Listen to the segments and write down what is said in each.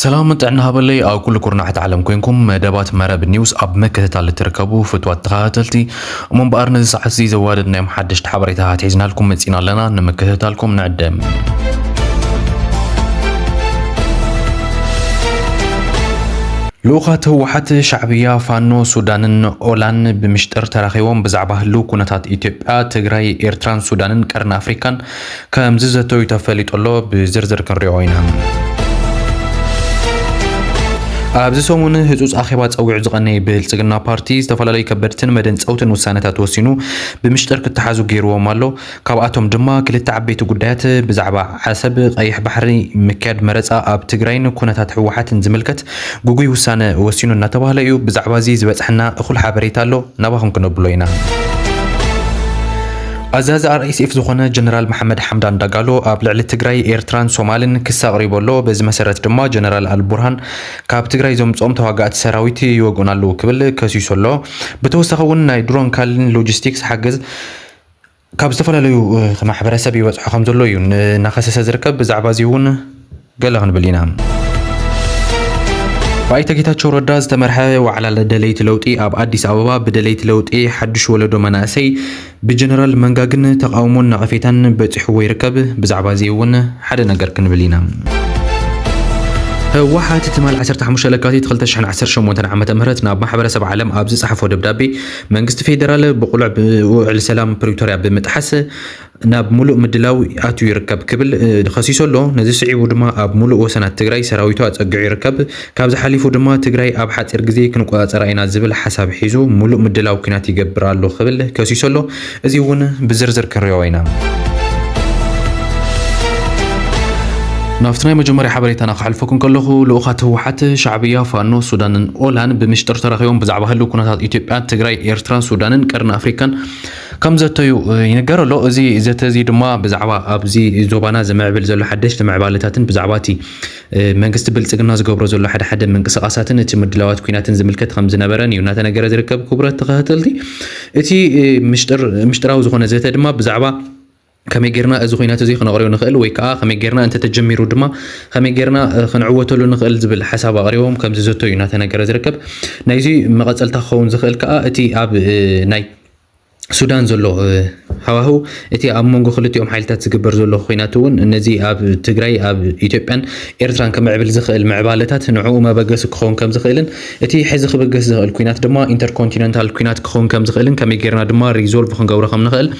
ሰላም ጥዕና ሃበለይ ኣብ ኩሉ ኩርናሕቲ ዓለም ኮንኩም መደባት መረብ ኒውስ ኣብ ምክትታል እትርከቡ ፍትዋት ተኸታተልቲ። እሞ እምበኣር ነዚ ሰዓት እዚ ዘዋደድናዮም ሓደሽቲ ሓበሬታታት ሒዝናልኩም መጺና ኣለና። ንምክትታልኩም ንዕደም። ልኡኻት ህወሓት፣ ሻዕብያ፣ ፋኖ፣ ሱዳንን ኦላን ብምሽጥር ተራኺቦም ብዛዕባ ህልው ኩነታት ኢትዮጵያ፣ ትግራይ፣ ኤርትራን ሱዳንን ቀርኒ ኣፍሪካን ከም ዝዘተዩ ተፈሊጡ ኣሎ። ብዝርዝር ክንሪኦ ኢና። ኣብዚ ሰሙን ህጹጽ ኣኼባ ጸዊዑ ዝቐነየ ብልጽግና ፓርቲ ዝተፈላለዩ ከበድትን መደንጸውትን ውሳነታት ወሲኑ ብምሽጥር ክተሓዙ ገይርዎም ኣሎ። ካብኣቶም ድማ ክልተ ዓበይቲ ጉዳያት ብዛዕባ ዓሰብ፣ ቀይሕ ባሕሪ፣ ምክያድ መረጻ ኣብ ትግራይን ኩነታት ህወሓትን ዝምልከት ግጉይ ውሳነ ወሲኑ እናተባህለ እዩ። ብዛዕባ እዚ ዝበጽሐና እኹል ሓበሬታ ኣሎ፣ ናባኹም ክነብሎ ኢና። ኣዛዚ ኣር ኤስ ኤፍ ዝኾነ ጀነራል መሓመድ ሓምዳን ዳጋሎ ኣብ ልዕሊ ትግራይ፣ ኤርትራን ሶማልን ክሲ ኣቕሪቡ ኣሎ። በዚ መሰረት ድማ ጀነራል ኣልቡርሃን ካብ ትግራይ ዘምጽኦም ተዋጋእቲ ሰራዊት ይወግኡና ኣለዉ ክብል ከሲሱ ኣሎ። ብተወሳኺ እውን ናይ ድሮን ካልእን ሎጂስቲክስ ሓገዝ ካብ ዝተፈላለዩ፣ እ፣ ማሕበረሰብ ይበጽሖ ከም ዘሎ እዩ ን-፣ እናኸሰሰ ዝርከብ። ብዛዕባ እዚ እውን ገለ ክንብል ኢና። ብኣይተ ጌታቸው ረዳ ዝተመርሐ ዋዕላ ደለይቲ ለውጢ ኣብ ኣዲስ ኣበባ ብደለይቲ ለውጢ ሓድሽ ወለዶ መናእሰይ ብጀነራል መንጋግን ተቃውሞን ነቐፌታን በጺሕዎ ይርከብ። ብዛዕባ እዚ እውን ሓደ ነገር ክንብል ኢና። ህወሓት ትማል ዓሰርተ ሓሙሽተ ለካቲት ክልተ ሽሕን ዓሰርተ ሸሞንተን ዓመተ ምህረት ናብ ማሕበረሰብ ዓለም ኣብ ዝጸሓፎ ደብዳቤ፣ መንግስቲ ፌደራል ብቕሉዕ ብውዕል ሰላም ፕሪቶርያ ብምጥሓስ ናብ ሙሉእ ምድላው ኣትዩ ይርከብ ክብል፣ እ፣ ከሲሱ ኣሎ። ነዚ ስዒቡ ድማ ኣብ ሙሉእ ወሰናት ትግራይ ሰራዊቱ ኣጸጊዑ ይርከብ። ካብዚ ሓሊፉ ድማ ትግራይ ኣብ ሓጺር ግዜ ክንቆጻጸራ ኢና ዝብል ሓሳብ ሒዙ ሙሉእ ምድላው ኲናት ይገብር ኣሎ ክብል ከሲሱ ኣሎ። እዚ እውን ብዝርዝር ክንሪኦ ኢና። ናብቲ ናይ መጀመርያ ሓበሬታና ክሓልፈኩም ከለኹ፣ ልኡኻት ህወሓት፣ ሻዕብያ፣ ፋኖ፣ ሱዳንን ኦላን ብምሽጥር ተራኺቦም ብዛዕባ ህልው ኩነታት ኢትዮጵያ፣ ትግራይ፣ ኤርትራ፣ ሱዳንን ቀርኒ ኣፍሪካን ከም ዘተዩ፣ እ፣ ይንገር ኣሎ። እዚ ዘተ እዚ ድማ ብዛዕባ ኣብዚ ዞባና ዝምዕብል ዘሎ ሓደሽቲ ምዕባለታትን ብዛዕባ እቲ፣ እ፣ መንግስቲ ብልጽግና ዝገብሮ ዘሎ ሓደ ሓደ ምንቅስቓሳትን እቲ ምድላዋት ኲናትን ዝምልከት ከም ዝነበረን እዩ እናተነገረ ዝርከብ። ክቡራት ተኸታተልቲ፣ እቲ፣ እ፣ ምሽጥር-፣ ምሽጥራዊ ዝኾነ ዘተ ድማ ብዛዕባ ከመይ ጌርና እዚ ኹናት እዚ ክነቕርዮ ንኽእል ወይ ከዓ ከመይ ጌርና እንተተጀሚሩ ድማ ከመይ ጌርና፣ እ፣ ክንዕወተሉ ንኽእል ዝብል ሓሳብ ኣቕሪቦም ከም ዝዘተዩ እናተነገረ ዝርከብ። ናይዚ መቐጸልታ ክኸውን ዝኽእል ከዓ እቲ ኣብ፣ እ፣ ናይ ሱዳን ዘሎ፣ እ፣ ሃዋህው፣ እቲ ኣብ መንጎ ክልቲኦም ሓይልታት ዝግበር ዘሎ ኹናት እውን ነዚ ኣብ ትግራይ፣ ኣብ ኢትዮጵያን ኤርትራን ክምዕብል ዝኽእል ምዕባለታት ንዕኡ መበገሲ ክኸውን ከም ዝኽእልን እቲ ሕዚ ክብገስ ዝኽእል ኲናት ድማ ኢንተርኮንቲነንታል ኲናት ክኸውን ከም ዝኽእልን ከመይ ጌርና ድማ ሪዞልቭ ክንገብሮ ከም ንኽእል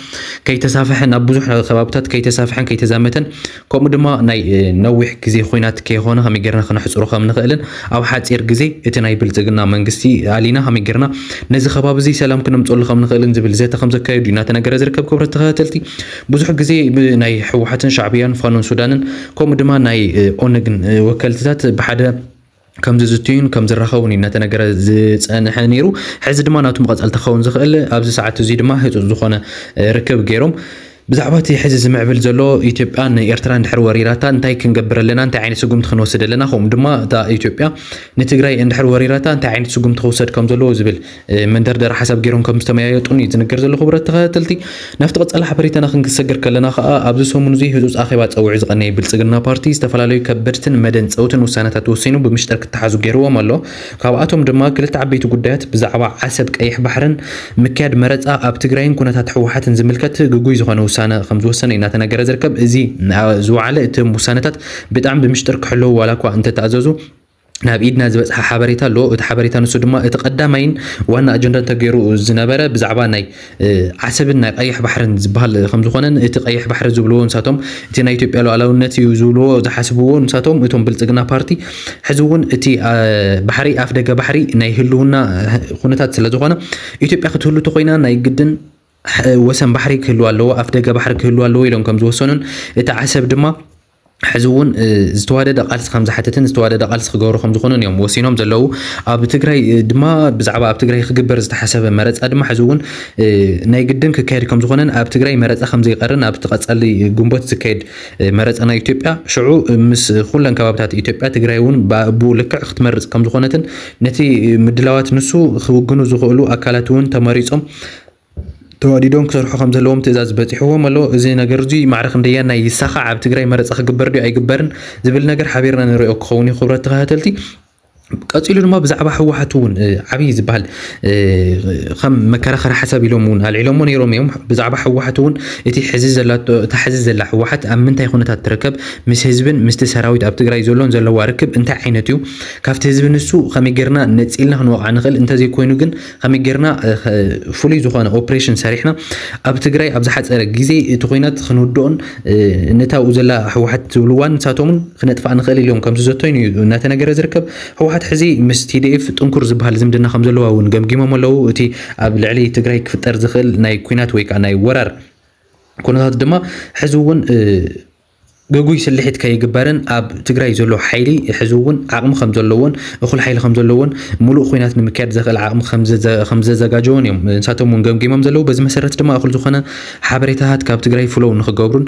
ከይተሳፍሐ፣ ናብ ብዙሕ ከባብታት ከይተሳፍሐን ከይተዛመተን፣ ከምኡ ድማ ናይ፣ እ፣ ነዊሕ ግዜ ኹናት ከይኾነ ከመይ ጌርና ክነሕጽሮ ከም ንኽእልን ኣብ ሓጺር ግዜ እቲ ናይ ብልጽግና መንግስቲ ኣሊና ከመይ ጌርና ነዚ ከባቢ እዚ ሰላም ክነምጽሉ ከም ንኽእልን ዝብል ዘተ ከም ዘካየዱ እዩ እናተነገረ ዝርከብ። ክቡራት ተኸታተልቲ፣ ብዙሕ ግዜ ብናይ ህወሓትን ሻዕብያን ፋኖን ሱዳንን ከምኡ ድማ ናይ፣ እ፣ ኦነግን፣ እ፣ ወከልትታት ብሓደ ከም ዝዝትዩን ከም ዝራኸቡን እዩ እናተነገረ ዝጸንሐ ነይሩ። ሕዚ ድማ ናቱ መቐጸልታ ክኸውን ዝኽእል ኣብዚ ሰዓት እዚ ድማ ህጹጽ ዝኾነ፣ እ፣ ርክብ ገይሮም ብዛዕባ እቲ ሕዚ ዝምዕብል ዘሎ ኢትዮጵያ ንኤርትራ እንድሕር ወሪራታ እንታይ ክንገብር ኣለና፣ እንታይ ዓይነት ስጉምቲ ክንወስድ ኣለና፣ ከምኡ ድማ እታ ኢትዮጵያ ንትግራይ እንድሕር ወሪራታ እንታይ ዓይነት ስጉምቲ ክውሰድ ከም ዘለዎ ዝብል፣ እ፣ መንደርደሪ ሓሳብ ገይሮም ከም ዝተመያየጡን እዩ ዝንገር ዘሎ። ክቡራት ተኸታተልቲ፣ ናብቲ ቀጻሊ ሓበሬታና ክንሰግር ከለና ከኣ ኣብዚ ሰሙን እዚ ህጹጽ ኣኼባ ጸዊዑ ዝቐነየ ብልጽግና ፓርቲ ዝተፈላለዩ ከበድትን መደንጸውትን ውሳነታት ወሲኑ ብምሽጥር ክተሓዙ ገይርዎም ኣሎ። ካብኣቶም ድማ ክልተ ዓበይቲ ጉዳያት ብዛዕባ ዓሰብ፣ ቀይሕ ባሕርን ምክያድ መረጻ ኣብ ትግራይን ኩነታት ህወሓትን ዝምልከት ግጉይ ዝኾነ ውሳነ ከም ዝወሰነ እዩ እናተነገረ ዝርከብ። እዚ፣ እ፣ ዝወዓለ እቲ ውሳነታት ብጣዕሚ ብምሽጥር ክሕለዉ ዋላ እኳ እንተተኣዘዙ፣ ናብ ኢድና ዝበጽሐ ሓበሬታ ኣሎ። እቲ ሓበሬታ ንሱ ድማ እቲ ቀዳማይን ዋና ኣጀንዳ ተገይሩ ዝነበረ ብዛዕባ ናይ፣ እ፣ ዓሰብን ናይ ቀይሕ ባሕርን ዝበሃል ከም ዝኾነን እቲ ቀይሕ ባሕሪ ዝብልዎ ንሳቶም እቲ ናይ ኢትዮጵያ ሉዓላውነት እዩ ዝብልዎ ዝሓስብዎ ንሳቶም እቶም ብልጽግና ፓርቲ ሕዚ እውን እቲ፣ እ፣ ባሕሪ ኣፍ ደገ ባሕሪ ናይ ህልውና፣ እ፣ ኩነታት ስለ ዝኾነ ኢትዮጵያ ክትህሉ ተኾይና ናይ ግድን፣ እ፣ ወሰን ባሕሪ ክህልዋ ኣለዎ፣ ኣፍ ደገ ባሕሪ ክህልዋ ኣለዎ ኢሎም ከም ዝወሰኑን እቲ ዓሰብ ድማ ሕዚ እውን፣ እ፣ ዝተዋደደ ቃልሲ ከም ዝሓተትን ዝተዋደደ ቃልሲ ክገብሩ ከም ዝኾኑን እዮም ወሲኖም ዘለዉ። ኣብ ትግራይ፣ እ፣ ድማ ብዛዕባ ኣብ ትግራይ ክግበር ዝተሓሰበ መረፃ ድማ ሕዚ እውን፣ እ፣ ናይ ግድን ክካየድ ከም ዝኾነን ኣብ ትግራይ መረፃ ከም ዘይቀርን ኣብቲ ቀፃሊ ግንቦት ዝካየድ፣ እ፣ መረፃ ናይ ኢትዮጵያ ሽዑ፣ እ፣ ምስ ኩለን ከባብታት ኢትዮጵያ ትግራይ እውን ባ-፣ ብኡ ልክዕ ክትመርፅ ከም ዝኾነትን ነቲ ምድላዋት ንሱ ክውግኑ ዝኽእሉ ኣካላት እውን ተመሪፆም ተዋዲዶም ክሰርሑ ከም ዘለዎም ትእዛዝ በፂሕዎም ኣሎ። እዚ ነገር እዚ ማዕረ ክንደያናይ ይሳኻዕ፣ ኣብ ትግራይ መረፃ ክግበር ድዩ ኣይግበርን ዝብል ነገር ሓቢርና ንሪኦ ክኸውን እዩ። ክቡራት ተኸታተልቲ፣ ቀፂሉ ድማ ብዛዕባ ህወሓት እውን ዓብዪ ዝበሃል ከም መከራኸሪ ሓሳብ ኢሎም እውን ኣልዒሎሞ ነይሮም እዮም። ብዛዕባ ህወሓት እውን እቲ ሕዚ ዘላቶ እታ ሕዚ ዘላ ህወሓት ኣብ ምንታይ ኩነታት ትርከብ፣ ምስ ህዝብን ምስቲ ሰራዊት ኣብ ትግራይ ዘሎን ዘለዋ ርክብ እንታይ ዓይነት እዩ፣ ካብቲ ህዝቢ ንሱ ከመይ ጌርና ነፂልና ክንወቕዓ ንኽእል፣ እንተዘይኮይኑ ግን ከመይ ጌርና ፍሉይ ዝኾነ ኦፕሬሽን ሰሪሕና ኣብ ትግራይ ኣብ ዝሓፀረ ግዜ እቲ ኩናት ክንውድኦን ነታ ኣብኡ ዘላ ህወሓት ዝብልዋን ንሳቶምን ክነጥፋእ ንኽእል ኢሎም ከም ዝዘተዩን እዩ እናተነገረ ዝርከብ። ህወሓት ሕዚ ምስ ቲ ዲ ኤፍ ጥንኩር ዝበሃል ዝምድና ከም ዘለዋ እውን ገምጊሞም ኣለዉ። እቲ ኣብ ልዕሊ ትግራይ ክፍጠር ዝኽእል ናይ ኩናት ወይ ከዓ ናይ ወራር ኩነታት ድማ ሕዚ እውን ገጉይ ስልሒት ከይግበርን ኣብ ትግራይ ዘሎ ሓይሊ ሕዚ እውን ዓቕሚ ከም ዘለዎን እኹል ሓይሊ ከም ዘለዎን ሙሉእ ኩናት ንምክያድ ዘኽእል ዓቕሚ ከም ዘዘጋጀዎን እዮም ንሳቶም እውን ገምጊሞም ዘለዉ። በዚ መሰረት ድማ እኹል ዝኾነ ሓበሬታታት ካብ ትግራይ ፍለው ንክገብሩን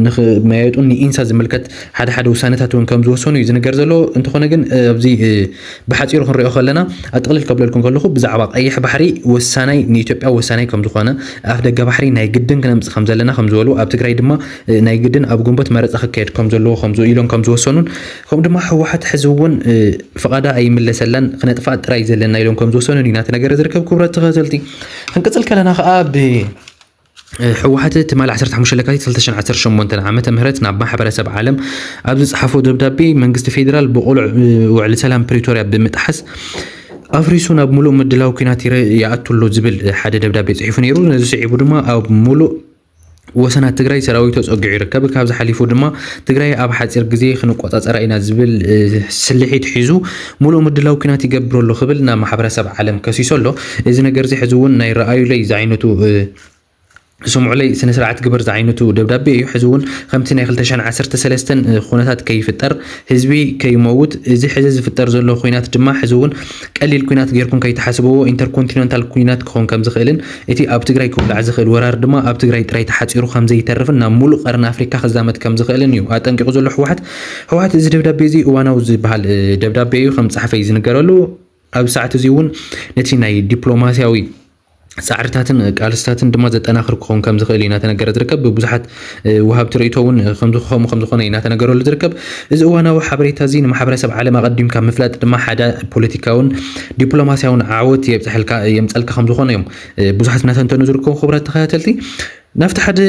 ንክመያየጡን ንኢንሳ ዝምልከት ሓደ ሓደ ውሳነታት እውን ከም ዝወሰኑ እዩ ዝንገር ዘሎ። እንተኾነ ግን ኣብዚ ብሓፂሩ ክንሪኦ ከለና፣ ኣጠቕልል ከብለልኩም ከለኹ ብዛዕባ ቀይሕ ባሕሪ ወሳናይ ንኢትዮጵያ ወሳናይ ከም ዝኾነ፣ ኣፍ ደገ ባሕሪ ናይ ግድን ክነምፅእ ከም ዘለና ከም ዝበሉ፣ ኣብ ትግራይ ድማ ናይ ግድን ኣብ ግንቦት መረፃ ክካየድ ከም ዘለዎ ኢሎም ከም ዝወሰኑን ከምኡ ድማ ህወሓት ሕዚ እውን ፍቓዳ ኣይምለሰላን ክነጥፋ ጥራይ ዘለና ኢሎም ከም ዝወሰኑን እዩ እናተነገረ ዝርከብ። ክቡራት ተኸታተልቲ፣ ክንቅፅል ከለና ከዓ ብ ህወሓት ትማሊ ዓሰርተ ሓሙሽተ ለካቲት ክልተ ሽሕን ዓሰርተ ሸሞንተን ዓመተ ምህረት ናብ ማሕበረሰብ ዓለም ኣብ ዝፀሓፎ ደብዳቤ መንግስቲ ፌዴራል ብቕሉዕ ውዕሊ ሰላም ፕሪቶርያ ብምጥሓስ ኣፍሪሱ ናብ ሙሉእ ምድላው ኩናት ይኣቱ ኣሎ ዝብል ሓደ ደብዳቤ ፅሒፉ ነይሩ። ነዚ ስዒቡ ድማ ኣብ ሙሉእ ወሰናት ትግራይ ሰራዊቱ ኣፀጊዑ ይርከብ። ካብዚ ሓሊፉ ድማ ትግራይ ኣብ ሓፂር ግዜ ክንቆፃፀራ ኢና ዝብል ስልሒት ሒዙ ሙሉእ ምድላው ኩናት ይገብር ኣሎ ክብል ናብ ማሕበረሰብ ዓለም ከሲሱ ኣሎ። እዚ ነገር እዚ ሕዚ እውን ናይ ረኣዩለይ ዝዓይነቱ ስምዑለይ ስነ ስርዓት ግበር ዝዓይነቱ ደብዳቤ እዩ። ሕዚ እውን ከምቲ ናይ ክልተ ሽሕን ዓሰርተ ሰለስተን ኩነታት ከይፍጠር ህዝቢ ከይመውት እዚ ሕዚ ዝፍጠር ዘሎ ኩናት ድማ ሕዚ እውን ቀሊል ኩናት ጌርኩም ከይትሓስብዎ ኢንተርኮንቲነንታል ኩናት ክኾን ከም ዝኽእልን እቲ ኣብ ትግራይ ክውላዕ ዝኽእል ወራር ድማ ኣብ ትግራይ ጥራይ ተሓፂሩ ከም ዘይተርፍን ናብ ሙሉእ ቀርኒ ኣፍሪካ ክዛመት ከም ዝኽእልን እዩ ኣጠንቂቑ ዘሎ ህወሓት። ህወሓት እዚ ደብዳቤ እዚ እዋናዊ ዝበሃል ደብዳቤ እዩ ከም ዝፀሓፈ እዩ ዝንገረሉ። ኣብ ሰዓት እዚ እውን ነቲ ናይ ዲፕሎማሲያዊ ፃዕርታትን ቃልስታትን ድማ ዘጠናኽር ክኸውን ከም ዝኽእል እዩ እናተነገረ ዝርከብ። ብብዙሓት ወሃብቲ ርእቶ እውን ከምኡ ከም ዝኾነ እዩ እናተነገረሉ ዝርከብ። እዚ እዋናዊ ሓበሬታ እዚ ንማሕበረሰብ ዓለም ኣቐዲምካ ምፍላጥ ድማ ሓደ ፖለቲካውን ዲፕሎማሲያውን ዓወት የምፀልካ ከም ዝኾነ እዮም ብዙሓት እናተንተኑ ዝርከቡ። ክቡራት ተኸታተልቲ፣ ናብቲ ሓደ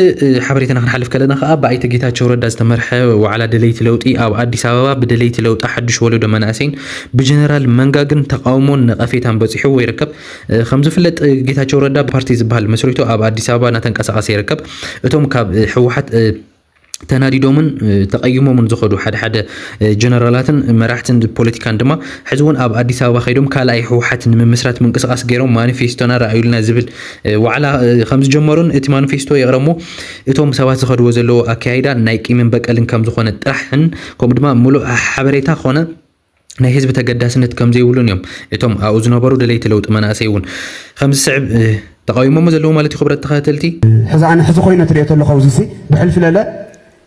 ሓበሬታና ክንሓልፍ ከለና ከዓ ብኣይተ ጌታቸው ረዳ ዝተመርሐ ዋዕላ ደለይቲ ለውጢ ኣብ ኣዲስ ኣበባ ብደለይቲ ለውጢ ሓዱሽ ወለዶ መናእሰይን ብጀነራል መንጋግን ተቃውሞን ነቐፌታን በፂሕዎ ይርከብ። ከም ዝፍለጥ ጌታቸው ረዳ ፓርቲ ዝበሃል መስሪቱ ኣብ ኣዲስ ኣበባ እናተንቀሳቐሰ ይርከብ። እቶም ካብ ህወሓት ተናዲዶምን ተቐይሞምን ዝኸዱ ሓደ ሓደ ጀነራላትን መራሕትን ፖለቲካን ድማ ሕዚ እውን ኣብ ኣዲስ ኣበባ ከይዶም ካልኣይ ህወሓት ንምምስራት ምንቅስቃስ ገይሮም ማኒፌስቶና ረኣዩልና ዝብል ዋዕላ ከም ዝጀመሩን እቲ ማኒፌስቶ የቕረሞ እቶም ሰባት ዝኸድዎ ዘለዎ ኣካያይዳ ናይ ቂምን በቀልን ከም ዝኾነ ጥራሕን ከምኡ ድማ ሙሉእ ሓበሬታ ኮነ ናይ ህዝቢ ተገዳስነት ከም ዘይብሉን እዮም እቶም ኣብኡ ዝነበሩ ደለይቲ ለውጢ መናእሰይ እውን ከም ዝስዕብ ተቃዊሞሞ ዘለዉ ማለት እዩ። ክብረት ተኸታተልቲ፣ ሕዚ ኣነ ሕዚ ኮይነ ትሪኦ ተለኹ ኣብዚ ሲ ብሕልፊ ለለ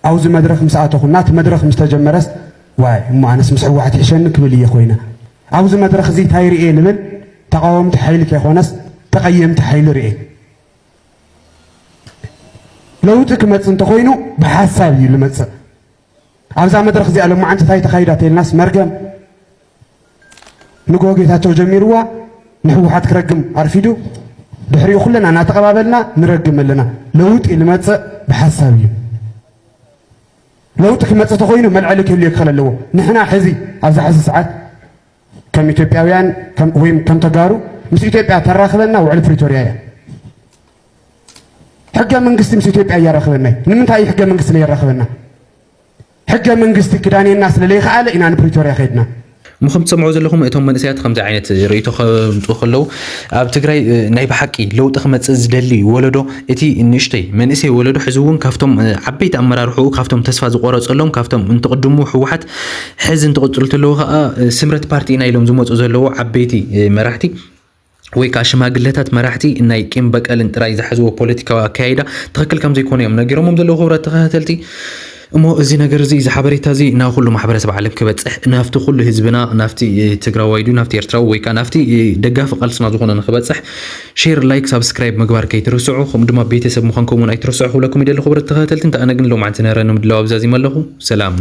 ኣብዚ መድረኽ ምስ ኣተኹ ናቲ መድረኽ ምስ ተጀመረስ ዋይ እሞ ኣነስ ምስ ህወሓት ይሕሸኒ ክብል እየ ኮይነ ኣብዚ መድረኽ እዚ እንታይ ርኤ ልብል ተቃወምቲ ሓይሊ ከይኮነስ ተቐየምቲ ሓይሊ ርኤ። ለውጢ ክመፅእ እንተኮይኑ ብሓሳብ እዩ ልመፅእ። ኣብዛ መድረኽ እዚኣ ሎማዓንቲ እንታይ ተኻይዳ ተይልናስ መርገም ንጎ ጌታቸው ጀሚርዋ ንህወሓት ክረግም ኣርፊዱ ድሕሪኡ ኩለና እናተቐባበልና ንረግም ኣለና። ለውጢ ልመፅእ ብሓሳብ እዩ። ለውጢ ክመፅእ ተኮይኑ መልዐሊ ክህልዮ ክኽእል ኣለዎ። ንሕና ሕዚ ኣብዛ ሕዚ ሰዓት ከም ኢትዮጵያውያን ወይም ከም ተጋሩ ምስ ኢትዮጵያ ተራኽበና ውዕሊ ፕሪቶርያ እያ። ሕገ መንግስቲ ምስ ኢትዮጵያ እያራኽበና እዩ። ንምንታይ እዩ ሕገ መንግስቲ ለየራኽበና? ሕገ መንግስቲ ክዳንየና ስለ ለይኸኣለ ኢና ንፕሪቶርያ ከይድና። እሞ ከም ትሰምዑ ዘለኹም እቶም መንእሰያት ከምዚ ዓይነት ርእይቶ ከምፅኡ ከለዉ ኣብ ትግራይ ናይ ብሓቂ ለውጢ ክመፅእ ዝደሊ ወለዶ እቲ ንእሽተይ መንእሰይ ወለዶ ሕዚ እውን ካብቶም ዓበይቲ ኣመራርሕኡ ካብቶም ተስፋ ዝቆረፀሎም ካብቶም እንትቕድሙ ህወሓት ሕዚ እንትቕፅሉ ተለዉ ከዓ ስምረት ፓርቲ ኢና ኢሎም ዝመፁ ዘለዉ ዓበይቲ መራሕቲ ወይ ከዓ ሽማግለታት መራሕቲ ናይ ቂም በቀልን ጥራይ ዝሓዝዎ ፖለቲካዊ ኣካያይዳ ትኽክል ከም ዘይኮነ እዮም ነጊሮሞም ዘለዉ። ክቡራት ተኸታተልቲ እሞ እዚ ነገር እዚ፣ እዚ ሓበሬታ እዚ ናብ ኩሉ ማሕበረሰብ ዓለም ክበፅሕ፣ ናብቲ ኩሉ ህዝብና፣ ናብቲ ትግራዋይ ድዩ፣ ናብቲ ኤርትራዊ ወይ ከዓ ናብቲ ደጋፊ ቃልስና ዝኾነ ንክበፅሕ፣ ሼር፣ ላይክ፣ ሳብስክራይብ ምግባር ከይትርስዑ፣ ከምኡ ድማ ቤተሰብ ምዃን ከምኡውን ኣይትርስዑ ክብለኩም ይደሊ። ክቡራት ተኸታተልቲ፣ እንተ ኣነ ግን ሎማዓንቲ ነረ ንምድላው ኣብዛዚመ ኣለኹ። ሰላም።